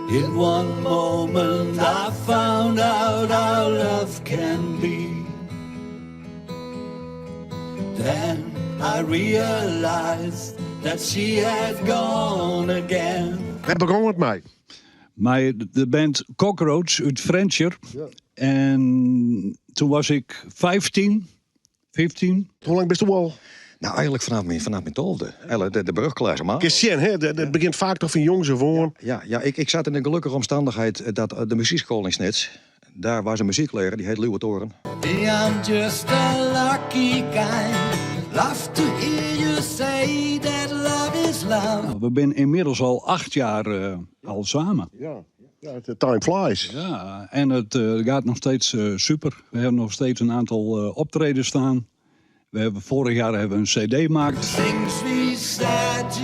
In one moment I found out how love can be. Then I realized that she had gone again. Wêr begûn it mei? Mei de band Cockroach út Frjentsjer. En toen was ik 15, 15. Hoe lang bisto al? Nou, eigenlijk vanaf mijn 12e. Eigenlijk de brugklas. Maar. Kinst sjen, hè? Dat begjint faak toch fan jongs ôf oan. Ja, ik zat in de gelukkige omstandigheid dat de muziekschool in Snits, daar was een muziekleraar, die heet Luwe Toren. I'm just a lucky kind. Love to hear you say that love is love. Nou, we zijn inmiddels al 8 jaar al samen. Ja, de time flies. Ja, en het gaat nog steeds super. We hebben nog steeds een aantal optredens staan. We hebben, vorig jaar hebben we een cd gemaakt. Things we said